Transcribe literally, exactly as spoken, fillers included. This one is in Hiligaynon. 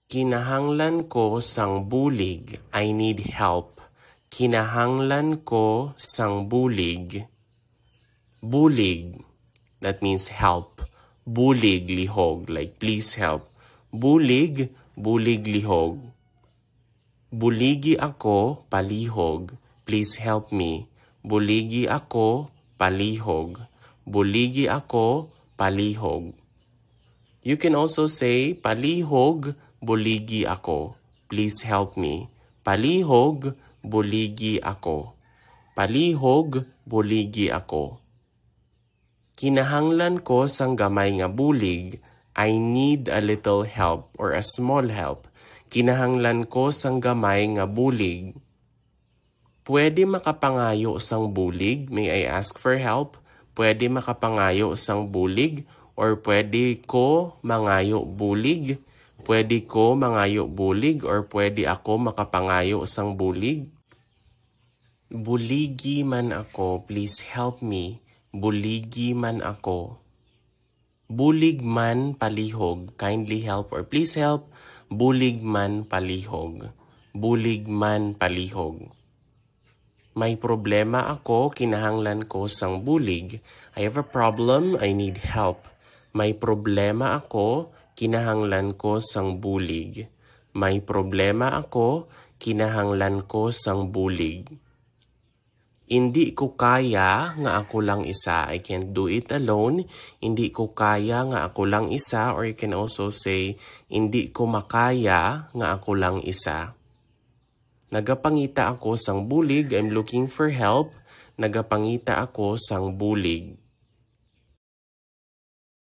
Kinahanglan ko sang bulig. I need help. Kinahanglan ko sang bulig. Bulig. That means help. Bulig, lihog. Like, please help. Bulig, bulig, lihog. Buligi ako, palihog. Please help me. Buligi ako, palihog. Buligi ako, palihog. You can also say, palihog, buligi ako. Please help me. Palihog, buligi ako. Palihog, buligi ako. Kinahanglan ko sang gamay nga bulig. I need a little help or a small help. Kinahanglan ko sang gamay nga bulig. Pwede makapangayo sang bulig? May I ask for help? Pwede makapangayo sang bulig? Or pwede ko mangayo bulig? Pwede ko mangayo bulig? Or pwede ako makapangayo sang bulig? Buligi man ako. Please help me. Buligi man ako. Bulig man, palihog. Kindly help or please help. Bulig man, palihog. Bulig man, palihog. May problema ako, kinahanglan ko sang bulig. I have a problem, I need help. May problema ako, kinahanglan ko sang bulig. May problema ako, kinahanglan ko sang bulig. Indi ko kaya nga ako lang isa. I can't do it alone. Indi ko kaya nga ako lang isa. Or you can also say, indi ko makaya nga ako lang isa. Nagapangita ako sang bulig. I'm looking for help. Nagapangita ako sang bulig.